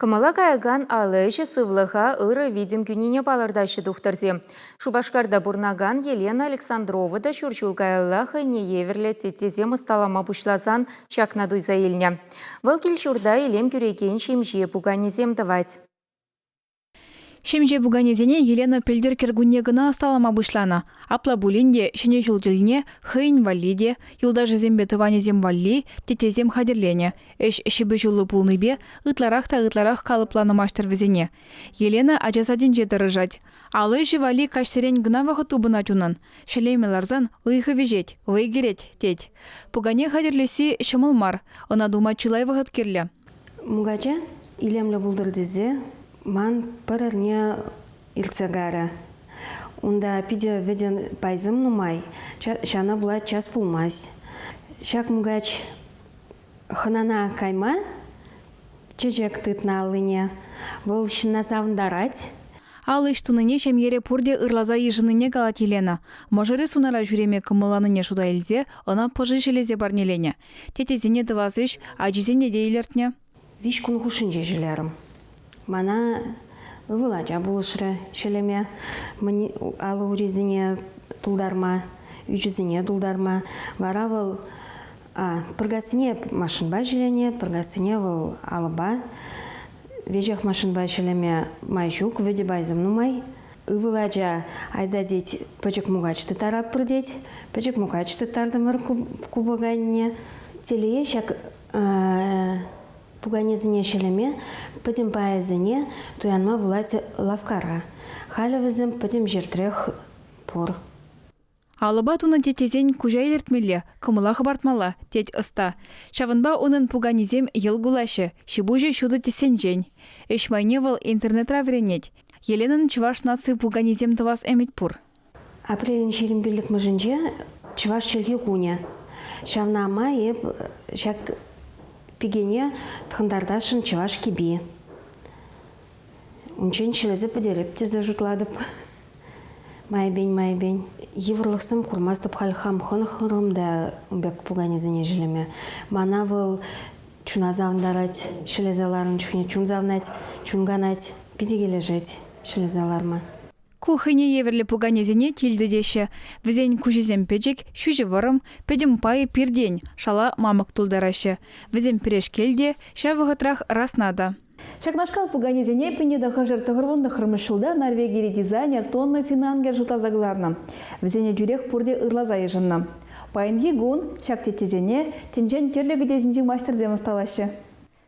Кӑмӑла каякан алӑ ӗҫӗ сывлӑха ырӑ витӗм кӳнине палӑртаҫҫӗ тухтӑрсем. Шупашкарта пурӑнакан Елена Александрова та ҫур ҫул каялла хӑйне евӗрлӗ теттесем ӑсталама пуҫласан ҫакна туйса илнӗ. Вӑл кил-ҫурта илем кӳрекен ҫемҫе пуканесем тӑвать. Ҫемҫе пуканесене Елена пӗлтӗр кӗркунне кӑна ӑсталама пуҫланӑ. Апла пулин те Ҫӗнӗ ҫул тӗлне хӑйӗн валли те, юлташӗсемпе тӑванӗсем валли теттесем хатӗрленӗ. Ӗҫ ҫыпӑҫуллӑ пулнипе ытларах та ытларах калӑпланӑ маҫтӑр вӗсене. Елена ача садӗнче тӑрӑшать. Алӑ ӗҫӗ валли каҫсерен кӑна вӑхӑт тупӑнать унӑн. Ҫӗлеме ларсан ыйхӑ вӗҫет, вӑй кӗрет, тет. Пукане хатӗрлесси ҫӑмӑл мар, ӑна тума чылай вӑхӑт кирлӗ. Мукача илемлӗ пултӑр тесе ман пӗр эрне иртсе кайрӗ. Унта питӗ вӗтӗ пайсем нумай, ҫавна пула час пулмасть. Ҫак мукач хӑнана кайма чечек тытнӑ аллине. Вӑл ҫынна савӑнтарать. Ал ӗҫ тунине ҫемьере пурте ырласа йышӑннине калать Елена. Мӑшӑрӗ сунара ҫӳреме кӑмӑлланине шута илсе ӑна пӑши ҫӗлесе парнеленӗ. Тетесене тӑвас ӗҫ ачисене те илӗртнӗ. Виҫ кун хушшинче ҫӗлерӗм. Мана ывӑл ача пулӑшрӗ ҫӗлеме, алӑ урисене тултарма, ӳчӗсене тултарма. Вара вӑл пӗркассине машинпа ҫӗленӗ, пӗркассине вӑл алӑпа. Веҫех машинпа ҫӗлеме май ҫук, вӗтӗ пайсем нумай. Ывӑл ача айта тет, пӗчӗк мукач тыттаратпӑр тет. Пӗчӗк мукач тыттартӑмӑр купӑканне. Телее ҫак пуканесене ҫӗлеме пӗтӗм пайӗсене туянма пулать лавккара. Халӗ вӗсем пӗтӗм ҫӗртрех пур. Алӑпа тунӑ теттесен куҫа илӗртмелле, кӑмӑла хӑпартмалла, тет ӑста. Ҫавӑнпа унӑн пуканисем йӑл кулаҫҫӗ, ҫи-пуҫӗ ҫутӑ тӗссенчен. Ӗҫ майне вӑл интернетра вӗренет. Еленӑн чӑваш наци пуканисем тӑвас ӗмӗт пур. Апрелӗн 25-мӗшӗнче Чӑваш чӗлхи кунӗ. Ҫавна май эп ҫак пикене тӑхӑнтартасшӑн чӑваш кӗпи. Унччен ҫӗлесе пӗтереп тесе шутлатӑп. Майӗпен-майӗпен. Йывӑрлӑхсем курмастӑп халь хам хӑнӑхрӑм та ун пек пуканесене ҫӗлеме. Мана вӑл чуна савӑнтарать, ҫӗлесе ларнӑ чухне чун савӑнать, чун канать. Питӗ килӗшет ҫӗлесе ларма. Ку хӑйне евӗрлӗ пуканесене килтӗтеҫҫӗ. Вӗсен куҫӗсем пӗчӗк, ҫӳҫӗ вӑрӑм, пӗтӗм пайӗ пиртен, шала мамӑк тултараҫҫӗ. Вӗсем пӗрешкел те, ҫав вӑхӑтрах расна та. Ҫакнашкал пуканесене 1999 ҫулта Норвегири дизайнер Тонна Финангер шутласа кӑларнӑ. Вӗсене тӳрех пурте ырласа йышӑннӑ. Паянхи кун ҫак теттесене тӗнчен тӗрлӗ кӗтесӗнчи маҫтӑрсем ӑсталаҫҫӗ.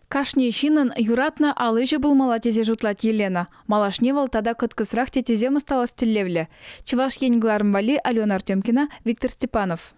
Кашни ҫыннӑн юратнӑ ал ӗҫӗ пулмалла тесе шутлать Елена. Малашне вӑл тата кӑткӑсрах теттесем ӑсталас тӗллевлӗ. Чӑваш Ен кӑларӑм валли Алена Артемкина, Виктор Степанов.